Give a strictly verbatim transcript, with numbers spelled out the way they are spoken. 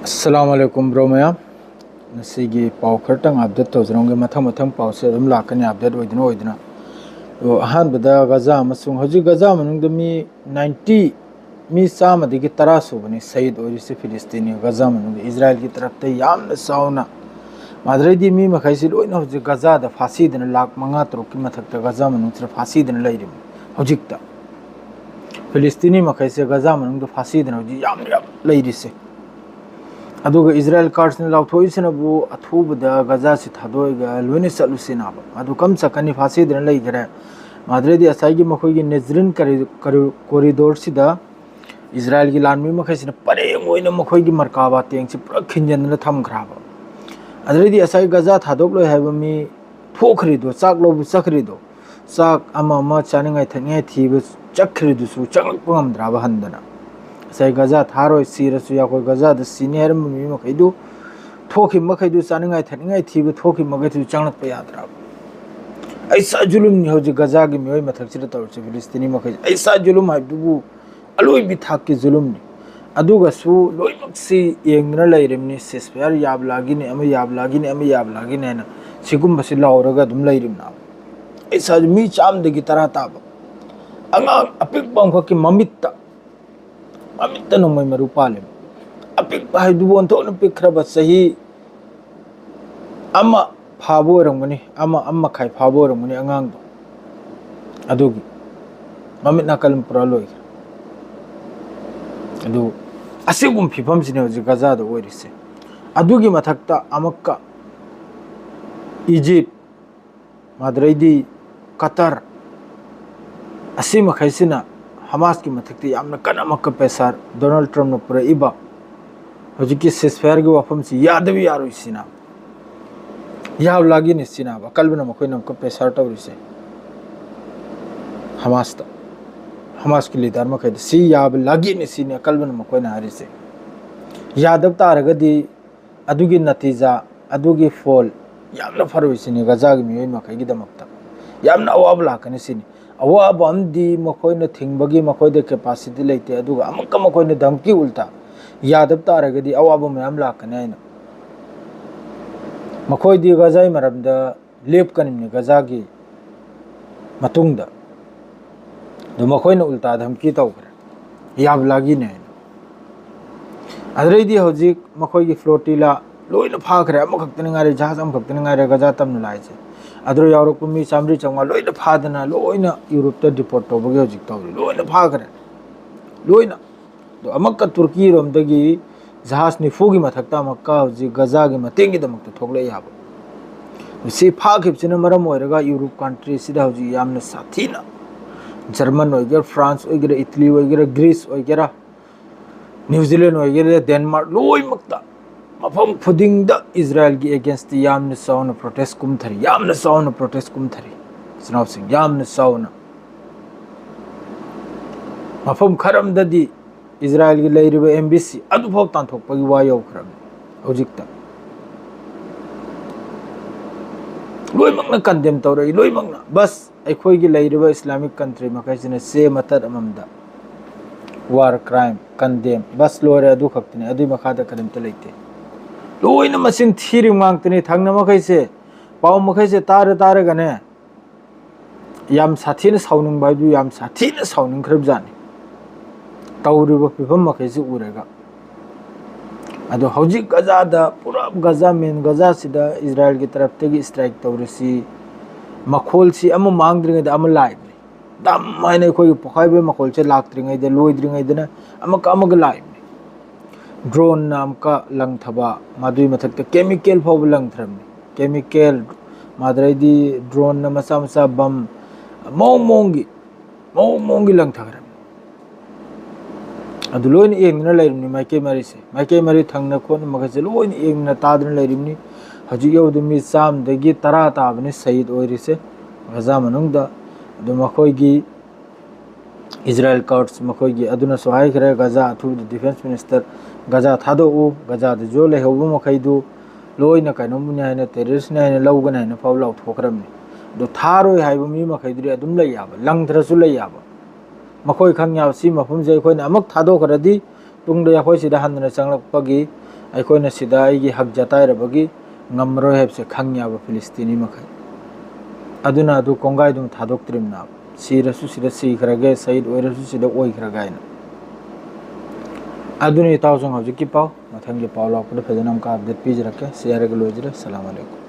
ꯑꯁꯂꯥꯃꯨ ꯑꯂꯥꯏꯀꯨꯝ bro ꯃꯌꯥꯝ꯫ ꯉꯁꯤꯒꯤ ꯄꯥꯎ ꯈꯔꯇꯪ ꯑꯞꯗꯦꯠ ꯇꯧꯖꯔꯝꯒꯦ꯫ ꯃꯊꯪ ꯃꯊꯪ ꯄꯥꯎꯁꯦ ꯑꯗꯨꯝ ꯂꯥꯛꯀꯅꯤ, ꯑꯞꯗꯦꯠ ꯑꯣꯏꯗꯨꯅ ꯑꯣꯏꯗꯨꯅ꯫ ꯑꯗꯣ ꯑꯍꯥꯟꯕꯗ ꯒꯖꯥ ꯑꯃꯁꯨꯡ ꯍꯧꯖꯤꯛ ꯒꯖꯥ ꯃꯅꯨꯡꯗ ꯃꯤ ꯅꯥꯏꯟꯇꯤ, ꯃꯤ ꯆꯥꯝꯃꯗꯒꯤ ꯇꯔꯥ ꯁꯨꯕꯅꯤ ꯁꯍꯤꯗ ꯑꯣꯏꯔꯤꯁꯦ ꯐꯤꯂꯤꯁꯇꯤꯅꯤ꯫ ꯒꯖꯥ ꯃꯅꯨꯡꯗ ꯏꯖꯔꯥꯏꯜꯒꯤ ꯇꯔꯞꯇ ꯌꯥꯝꯅ ꯆꯥꯎꯅ, ꯃꯥꯗ꯭ꯔꯩꯗꯤ ꯃꯤ ꯃꯈꯩꯁꯤ ꯂꯣꯏꯅ ꯍꯧꯖꯤꯛ ꯒꯖꯥꯗ ꯐꯥꯁꯤꯗꯅ, ꯂꯥꯛ ꯃꯉꯥ ꯇꯔꯨꯛꯀꯤ ꯃꯊꯛꯇ ꯒꯖꯥ ꯃꯅꯨꯡꯁꯤꯗ ꯐꯥꯁꯤꯗꯅ ꯂꯩꯔꯤꯕꯅꯤ ꯍꯧꯖꯤꯛꯇ꯫ ꯐꯤꯂꯤꯁꯇꯤꯅꯤ ꯃꯈꯩꯁꯦ ꯒꯖꯥ ꯃꯅꯨꯡꯗ ꯐꯥꯁꯤꯗꯅ ꯍꯧꯖꯤꯛ ꯌꯥꯝ ꯌꯥꯝ ꯂꯩꯔꯤꯁꯦ꯫ ꯑꯗꯨꯒ ꯏꯖꯔꯥꯏꯜ ꯀꯥꯔꯠꯁꯅ ꯂꯥꯎꯊꯣꯛꯏꯁꯤꯅꯕꯨ ꯑꯊꯨꯕꯗ ꯒꯖꯥꯁꯤ ꯊꯥꯗꯣꯛꯑꯒ ꯂꯣꯏꯅ ꯆꯠꯂꯨꯁꯤꯅꯕ꯫ ꯑꯗꯨ ꯀꯝ ꯆꯠꯀꯅꯤ? ꯐꯥꯁꯤꯗꯅ ꯂꯩꯈ꯭ꯔꯦ꯫ ꯃꯥꯗ꯭ꯔꯩꯗꯤ ꯉꯁꯥꯏꯒꯤ ꯃꯈꯣꯏꯒꯤ ꯅꯦꯖꯔꯤꯟ ꯀꯔꯤ-, ꯀꯔꯤ-, ꯀꯣꯔꯤꯗꯣꯔꯁꯤꯗ ꯏꯖꯔꯥꯏꯜꯒꯤ ꯂꯥꯟꯃꯤ ꯃꯈꯩꯁꯤꯅ ꯄꯔꯦꯡ ꯑꯣꯏꯅ ꯃꯈꯣꯏꯒꯤ ꯃꯔꯀꯥꯕꯥ ꯇꯦꯡꯁꯤ ꯄꯨꯔꯥ ꯈꯤꯟꯖꯤꯟꯗꯨꯅ ꯊꯝꯈ꯭ꯔꯕ꯫ ꯑꯗꯨꯗꯩꯗꯤ ꯉꯁꯥꯏ ꯒꯖꯥ ꯊꯥꯗꯣꯛꯂꯣꯏ ꯍꯥꯏꯕ ꯃꯤ ꯊꯣꯛꯈ꯭ꯔꯤꯗꯣ, ꯆꯥꯛ ꯂꯧꯕ ꯆꯠꯈ꯭ꯔꯤꯗꯣ, ꯆꯥꯛ ꯑꯃ ꯑꯃ ꯆꯥꯅꯤꯡꯉꯥꯏ ꯊꯛꯅꯤꯡꯉꯥꯏ ꯊꯤꯕ ꯆꯠꯈ꯭ꯔꯤꯗꯨꯁꯨ ꯆꯪꯂꯛꯄ ꯉꯝꯗ꯭ꯔꯕ ꯍꯟꯗꯅ? ꯉꯁꯥꯏ ꯒꯖꯥ ꯊꯥꯔꯣꯏ, ꯁꯤꯔꯁꯨ ꯌꯥꯈꯣꯏ, ꯒꯖꯥꯗ ꯁꯤꯅꯤ ꯍꯥꯏꯔꯝꯕ ꯃꯤ ꯃꯈꯩꯗꯨ, ꯊꯣꯛꯈꯤꯕ ꯃꯈꯩꯗꯨ, ꯆꯥꯅꯤꯡꯉꯥꯏ ꯊꯛꯅꯤꯡꯉꯥꯏ ꯊꯤꯕ ꯊꯣꯛꯈꯤꯕ ꯃꯈꯩꯗꯨꯁꯨ ꯆꯪꯂꯛꯄ ꯌꯥꯗ꯭ꯔꯕ? ꯑꯩꯁꯥ ꯖꯨꯂꯨꯝꯅꯤ ꯍꯧꯖꯤꯛ ꯒꯖꯥꯒꯤ ꯃꯤꯑꯣꯏ ꯃꯊꯛꯁꯤꯗ ꯇꯧꯔꯤꯁꯦ, ꯐꯤꯂꯤꯁꯇꯤꯅꯤ ꯃꯈꯩꯁꯦ꯫ ꯑꯩꯁꯥ ꯖꯨꯂꯨꯝ ꯍꯥꯏꯕꯗꯨꯕꯨ ꯑꯂꯣꯏꯕꯤ ꯊꯥꯛꯀꯤ ꯖꯨꯂꯨꯝꯅꯤ꯫ ꯑꯗꯨꯒꯁꯨ ꯂꯣꯏꯅꯃꯛꯁꯤ ꯌꯦꯡꯗꯨꯅ ꯂꯩꯔꯤꯕꯅꯤ, ꯁꯤꯁꯐꯌꯥꯔ ꯌꯥꯕ ꯂꯥꯒꯤꯅꯤ, ꯑꯃ ꯌꯥꯕ ꯂꯥꯒꯤꯅꯤ, ꯑꯃ ꯌꯥꯕ ꯂꯥꯒꯤꯅꯤ ꯍꯥꯏꯅ ꯁꯤꯒꯨꯝꯕꯁꯤ ꯂꯥꯎꯔꯒ ꯑꯗꯨꯝ ꯂꯩꯔꯤꯕꯅꯤ꯫ ꯑꯩꯁꯥꯁꯨ ꯃꯤ ꯆꯥꯝꯗꯒꯤ ꯇꯔꯥ ꯇꯥꯕ ꯑꯉꯥꯡ ꯑꯄꯤꯛꯄ ꯑꯃꯈꯛꯀꯤ ꯃꯃꯤꯠꯇ, ꯃꯃꯤꯠꯇ ꯅꯣꯡꯃꯩ ꯃꯔꯨ ꯄꯥꯜꯂꯦꯕ꯫ ꯑꯄꯤꯛꯄ ꯍꯥꯏꯗꯨꯕꯨ ꯑꯣꯟꯊꯣꯛꯅ ꯄꯤꯛꯈ꯭ꯔꯕ, ꯆꯍꯤ ꯑꯃ ꯐꯥꯕ ꯑꯣꯏꯔꯝꯒꯅꯤ, ꯑꯃ, ꯑꯃ ꯃꯈꯥꯏ ꯐꯥꯕ ꯑꯣꯏꯔꯝꯒꯅꯤ ꯑꯉꯥꯡꯗꯣ꯫ ꯑꯗꯨꯒꯤ ꯃꯃꯤꯠ ꯅꯥꯀꯜ ꯄꯨꯔꯥ ꯂꯣꯏꯈ꯭ꯔꯦ꯫ ꯑꯗꯨ ꯑꯁꯤꯒꯨꯝꯕ ꯐꯤꯕꯝꯁꯤꯅꯦ ꯍꯧꯖꯤꯛ ꯒꯖꯥꯗ ꯑꯣꯏꯔꯤꯁꯦ꯫ ꯑꯗꯨꯒꯤ ꯃꯊꯛꯇ ꯑꯃꯨꯛꯀ ꯏꯖꯤꯞ, ꯃꯥꯗ꯭ꯔꯩꯗꯤ ꯀꯇꯔ, ꯑꯁꯤ ꯃꯈꯩꯁꯤꯅ ꯍꯃꯥꯁꯀꯤ ꯃꯊꯛꯇ ꯌꯥꯝꯅ ꯀꯟꯅ ꯑꯃꯨꯛꯀ ꯄ꯭ꯔꯦꯁꯔ ꯗꯣꯅꯥꯜꯗ ꯇ꯭ꯔꯝꯞꯅ ꯄꯨꯔꯛꯏꯕ ꯍꯧꯖꯤꯛꯀꯤ ꯁꯤꯁꯐꯌꯥꯔꯒꯤ ꯋꯥꯐꯝꯁꯤ ꯌꯥꯗꯕ ꯌꯥꯔꯣꯏ ꯁꯤꯅ, ꯌꯥꯕ ꯂꯥꯒꯤꯅꯤ ꯁꯤꯅ ꯑꯀꯜꯕꯅ ꯃꯈꯣꯏꯅ ꯑꯃꯨꯛꯀ ꯄ꯭ꯔꯦꯁꯔ ꯇꯧꯔꯤꯁꯦ ꯍꯃꯥꯁꯇ, ꯍꯃꯥꯁꯀꯤ ꯂꯤꯗꯔ ꯃꯈꯩꯗ꯫ ꯁꯤ ꯌꯥꯕ ꯂꯥꯒꯤꯅꯤ ꯁꯤꯅꯤ ꯑꯀꯜꯕꯅ ꯃꯈꯣꯏꯅ ꯍꯥꯏꯔꯤꯁꯦ꯫ ꯌꯥꯗꯕ ꯇꯥꯔꯒꯗꯤ ꯑꯗꯨꯒꯤ ꯅꯇꯤꯖꯥ, ꯑꯗꯨꯒꯤ ꯐꯣꯜ ꯌꯥꯝꯅ ꯐꯔꯣꯏ ꯁꯤꯅꯤ ꯒꯖꯥꯒꯤ ꯃꯤꯑꯣꯏ ꯃꯈꯩꯒꯤꯗꯃꯛꯇ꯫ ꯌꯥꯝꯅ ꯑꯋꯥꯕ ꯂꯥꯛꯀꯅꯤ ꯁꯤꯅꯤ꯫ ꯑꯋꯥꯕ ꯑꯃꯗꯤ ꯃꯈꯣꯏꯅ ꯊꯤꯡꯕꯒꯤ ꯃꯈꯣꯏꯗ ꯀꯦꯄꯥꯁꯤꯇꯤ ꯂꯩꯇꯦ, ꯑꯗꯨꯒ ꯑꯃꯨꯛꯀ ꯃꯈꯣꯏꯅ ꯙꯝꯀꯤ ꯎꯜꯇꯥ ꯌꯥꯗꯕ ꯇꯥꯔꯒꯗꯤ ꯑꯋꯥꯕ ꯃꯌꯥꯝ ꯂꯥꯛꯀꯅꯤ ꯍꯥꯏꯅ꯫ ꯃꯈꯣꯏꯗꯤ ꯒꯖꯥꯒꯤ ꯃꯔꯝꯗ ꯂꯦꯞꯀꯅꯤꯕꯅꯤ, ꯒꯖꯥꯒꯤ ꯃꯇꯨꯡꯗ꯫ ꯑꯗꯨ ꯃꯈꯣꯏꯅ ꯎꯜꯇꯥ ꯙꯝꯀꯤ ꯇꯧꯈ꯭ꯔꯦ, ꯌꯥꯕꯂꯥꯒꯤꯅꯦ ꯍꯥꯏꯅ꯫ ꯑꯗꯨꯗꯩꯗꯤ ꯍꯧꯖꯤꯛ ꯃꯈꯣꯏꯒꯤ ꯐ꯭ꯂꯣꯇꯤꯂꯥ ꯂꯣꯏꯅ ꯐꯥꯈ꯭ꯔꯦ, ꯑꯃꯈꯛꯇꯅꯤ ꯉꯥꯏꯔꯦ, ꯖꯍꯥꯖ ꯑꯃꯈꯛꯇꯅꯤ ꯉꯥꯏꯔꯦ ꯒꯖꯥ ꯇꯝꯅ ꯂꯥꯛꯏꯁꯦ꯫ ꯑꯗꯨꯗ ꯌꯥꯎꯔꯛꯄ ꯃꯤ ꯆꯥꯝꯃꯔꯤ ꯆꯥꯝꯃꯉꯥ ꯂꯣꯏꯅ ꯐꯥꯗꯅ ꯂꯣꯏꯅ ꯌꯨꯔꯣꯞꯇ ꯗꯤꯄꯣꯔꯠ ꯇꯧꯕꯒꯤ ꯍꯧꯖꯤꯛ ꯇꯧꯔꯤ, ꯂꯣꯏꯅ ꯐꯥꯈ꯭ꯔꯦ, ꯂꯣꯏꯅ꯫ ꯑꯗꯣ ꯑꯃꯨꯛꯀ ꯇꯨꯔꯀꯤꯔꯣꯝꯗꯒꯤ ꯖꯍꯥꯖ ꯅꯤꯐꯨꯒꯤ ꯃꯊꯛꯇ ꯑꯃꯨꯛꯀ ꯍꯧꯖꯤꯛ ꯒꯖꯥꯒꯤ ꯃꯇꯦꯡꯒꯤꯗꯃꯛꯇ ꯊꯣꯛꯂꯛꯑꯦ ꯍꯥꯏꯕ꯫ ꯁꯤ ꯐꯥꯈꯤꯕꯁꯤꯅ ꯃꯔꯝ ꯑꯣꯏꯔꯒ ꯌꯨꯔꯣꯞ ꯀꯟꯇ꯭ꯔꯤꯁꯤꯗ ꯍꯧꯖꯤꯛ ꯌꯥꯝꯅ ꯁꯥꯊꯤꯅ, ꯖꯔꯃꯟ ꯑꯣꯏꯒꯦꯔꯥ, ꯐ꯭ꯔꯥꯟꯁ ꯑꯣꯏꯒꯦꯔꯥ, ꯏꯇꯂꯤ ꯑꯣꯏꯒꯦꯔꯥ, ꯒ꯭ꯔꯤꯁ ꯑꯣꯏꯒꯦꯔꯥ, ꯅ꯭ꯌꯨ ꯖꯤꯂꯦꯟ ꯑꯣꯏꯒꯦꯔꯥ, ꯗꯦꯟꯃꯥꯔꯛ, ꯂꯣꯏꯅꯃꯛꯇ ꯃꯐꯝ ꯈꯨꯗꯤꯡꯗ ꯏꯖꯔꯥꯏꯜꯒꯤ ꯑꯦꯒꯦꯟꯁꯇ ꯌꯥꯝꯅ ꯆꯥꯎꯅ ꯄ꯭ꯔꯣꯇꯦꯁ ꯀꯨꯝꯊꯔꯤ, ꯌꯥꯝꯅ ꯆꯥꯎꯅ ꯄ꯭ꯔꯣꯇꯦꯁ ꯀꯨꯝꯊꯔꯤ꯫ ꯏꯆꯤꯟ ꯏꯅꯥꯎꯁꯤꯡ, ꯌꯥꯝꯅ ꯆꯥꯎꯅ꯫ ꯃꯐꯝ ꯈꯔ ꯑꯃꯗꯗꯤ ꯏꯖꯔꯥꯏꯜꯒꯤ ꯂꯩꯔꯤꯕ ꯑꯦꯝꯕꯦꯁꯤ ꯑꯗꯨꯐꯥꯎ ꯇꯥꯟꯊꯣꯛꯄꯒꯤ ꯋꯥ ꯌꯧꯈ꯭ꯔꯕꯅꯤ ꯍꯧꯖꯤꯛꯇ꯫ ꯂꯣꯏꯅꯃꯛꯅ ꯀꯟꯗꯦꯝ ꯇꯧꯔꯛꯏ, ꯂꯣꯏꯅꯃꯛꯅ꯫ ꯕꯁ, ꯑꯩꯈꯣꯏꯒꯤ ꯂꯩꯔꯤꯕ ꯏꯁꯂꯥꯃꯤꯛ ꯀꯟꯇ꯭ꯔꯤ ꯃꯈꯩꯁꯤꯅ ꯆꯦ ꯃꯇꯠ ꯑꯃꯃꯝꯗ ꯋꯥꯔ ꯀ꯭ꯔꯥꯏꯝ, ꯀꯟꯗꯦꯝ, ꯕꯁ, ꯂꯣꯏꯔꯦ, ꯑꯗꯨ ꯈꯛꯇꯅꯤ, ꯑꯗꯨꯏ ꯃꯈꯥꯗ ꯀꯔꯤꯝꯇ ꯂꯩꯇꯦ꯫ ꯂꯣꯏꯅ ꯃꯆꯤꯟ ꯊꯤꯔꯤꯕ ꯉꯥꯛꯇꯅꯤ꯫ ꯊꯪꯅ ꯃꯈꯩꯁꯦ, ꯄꯥꯎ ꯃꯈꯩꯁꯦ ꯇꯥꯔ ꯇꯥꯔꯒꯅꯦ, ꯌꯥꯝ ꯁꯥꯊꯤꯅ ꯁꯥꯎꯅꯤꯡꯕ ꯍꯥꯏꯕꯨ ꯌꯥꯝ ꯁꯥꯊꯤꯅ ꯁꯥꯎꯅꯤꯡꯈ꯭ꯔꯕꯖꯥꯠꯅꯤ, ꯇꯧꯔꯤꯕ ꯐꯤꯕꯝ ꯃꯈꯩꯁꯤ ꯎꯔꯒ꯫ ꯑꯗꯣ ꯍꯧꯖꯤꯛ ꯒꯖꯥꯗ, ꯄꯨꯔꯥ ꯒꯖꯥ, ꯃꯦꯟ ꯒꯖꯥꯁꯤꯗ ꯏꯖꯔꯥꯏꯜꯒꯤ ꯇꯔꯞꯇꯒꯤ ꯏꯁꯇ꯭ꯔꯥꯏꯛ ꯇꯧꯔꯤꯁꯤ, ꯃꯈꯣꯜꯁꯤ ꯑꯃ ꯃꯥꯡꯗ꯭ꯔꯤꯉꯩꯗ ꯑꯃ ꯂꯥꯛꯏꯕꯅꯤ꯫ ꯗꯝ ꯍꯥꯏꯅ ꯑꯩꯈꯣꯏꯒꯤ ꯄꯣꯈꯥꯏꯕꯒꯤ ꯃꯈꯣꯜꯁꯦ ꯂꯥꯛꯇ꯭ꯔꯤꯉꯩꯗ, ꯂꯣꯏꯗ꯭ꯔꯤꯉꯩꯗꯅ ꯑꯃꯨꯛꯀ ꯑꯃꯒ ꯂꯥꯛꯏꯕꯅꯤ꯫ ꯗ꯭ꯔꯣꯟꯅ ꯑꯃꯨꯛꯀ ꯂꯪꯊꯕ, ꯃꯗꯨꯒꯤ ꯃꯊꯛꯇ ꯀꯦꯃꯤꯀꯦꯜ ꯐꯥꯎꯕ ꯂꯪꯊꯔꯝꯃꯤ꯫ ꯀꯦꯃꯤꯀꯦꯜ, ꯃꯗꯨꯗꯩꯗꯤ ꯗ꯭ꯔꯣꯟꯅ ꯃꯆꯥ ꯃꯆꯥ ꯕꯝ, ꯃꯑꯣꯡ ꯃꯑꯣꯡꯒꯤ, ꯃꯑꯣꯡ ꯃꯑꯣꯡꯒꯤ ꯂꯪꯊꯈ꯭ꯔꯝꯃꯤ꯫ ꯑꯗꯨ ꯂꯣꯏꯅ ꯌꯦꯡꯗꯨꯅ ꯂꯩꯔꯤꯕꯅꯤ ꯃꯥꯏꯀꯩ ꯃꯔꯤꯁꯦ꯫ ꯃꯥꯏꯀꯩ ꯃꯔꯤ ꯊꯪꯅ ꯈꯣꯠꯅ ꯃꯈꯩꯁꯦ ꯂꯣꯏꯅ ꯌꯦꯡꯗꯨꯅ ꯇꯥꯗꯨꯅ ꯂꯩꯔꯤꯕꯅꯤ꯫ ꯍꯧꯖꯤꯛ ꯌꯧꯕꯗ ꯃꯤ ꯆꯥꯝꯃꯗꯒꯤ ꯇꯔꯥ ꯇꯥꯕꯅꯤ ꯁꯍꯤꯗ ꯑꯣꯏꯔꯤꯁꯦ ꯒꯖꯥ ꯃꯅꯨꯡꯗ꯫ ꯑꯗꯨ ꯃꯈꯣꯏꯒꯤ ꯏꯖꯔꯥꯏꯜ ꯀꯥꯔꯠꯁ ꯃꯈꯣꯏꯒꯤ ꯑꯗꯨꯅꯁꯨ ꯍꯥꯏꯈ꯭ꯔꯦ, ꯒꯖꯥ ꯑꯊꯨꯕꯗ ꯗꯤꯐꯦꯟꯁ ꯃꯤꯅꯤꯁꯇꯔ, ꯒꯖꯥ ꯊꯥꯗꯣꯛꯎ, ꯒꯖꯥꯗꯁꯨ ꯂꯩꯍꯧꯕ ꯃꯈꯩꯗꯨ ꯂꯣꯏꯅ ꯀꯩꯅꯣꯝꯅꯤ ꯍꯥꯏꯅ, ꯇꯦꯔꯣꯔꯤꯁꯅꯤ ꯍꯥꯏꯅ ꯂꯧꯒꯅꯤ ꯍꯥꯏꯅ ꯐꯥꯎ ꯂꯥꯎꯊꯣꯛꯈ꯭ꯔꯕꯅꯤ꯫ ꯑꯗꯣ ꯊꯥꯔꯣꯏ ꯍꯥꯏꯕ ꯃꯤ ꯃꯈꯩꯗꯨꯗꯤ ꯑꯗꯨꯝ ꯂꯩ ꯌꯥꯕ, ꯂꯪꯗ꯭ꯔꯁꯨ ꯂꯩ ꯌꯥꯕ꯫ ꯃꯈꯣꯏ ꯈꯪ ꯌꯥꯕ, ꯁꯤ ꯃꯐꯝꯁꯦ ꯑꯩꯈꯣꯏꯅ ꯑꯃꯨꯛ ꯊꯥꯗꯣꯛꯈ꯭ꯔꯗꯤ ꯇꯨꯡꯗ ꯑꯩꯈꯣꯏ ꯁꯤꯗ ꯍꯟꯗꯨꯅ ꯆꯪꯂꯛꯄꯒꯤ, ꯑꯩꯈꯣꯏꯅ ꯁꯤꯗ ꯑꯩꯒꯤ ꯍꯛ ꯖꯇꯥꯏꯔꯕꯒꯤ ꯉꯝꯃꯔꯣꯏ ꯍꯥꯏꯕꯁꯦ ꯈꯪꯉꯦꯕ ꯐꯤꯂꯤꯁꯇꯤꯅꯤ ꯃꯈꯩ꯫ ꯑꯗꯨꯅ ꯑꯗꯨ ꯀꯣꯡꯒꯥꯏꯗꯨ ꯊꯥꯗꯣꯛꯇ꯭ꯔꯤꯕꯅꯦꯕ꯫ ꯁꯤꯔꯁꯨ ꯁꯤꯗ ꯁꯤꯈ꯭ꯔꯒꯦ, ꯁꯍꯤꯗ ꯑꯣꯏꯔꯁꯨ ꯁꯤꯗ ꯑꯣꯏꯈ꯭ꯔꯒꯦ ꯍꯥꯏꯅ꯫ ꯑꯗꯨꯅ ꯏꯇꯥꯎꯁꯤꯡ ꯍꯧꯖꯤꯛꯀꯤ ꯄꯥꯎ, ꯃꯊꯪꯒꯤ ꯄꯥꯎ ꯂꯥꯛꯄꯗ ꯐꯖꯅ ꯑꯃꯨꯛꯀ update ꯄꯤꯖꯔꯛꯀꯦ꯫ ꯁꯤ ꯍꯥꯏꯔꯒ ꯂꯣꯏꯖꯔꯦ꯫ ꯁꯂꯥꯝ ꯑꯂꯩꯀꯨꯝ꯫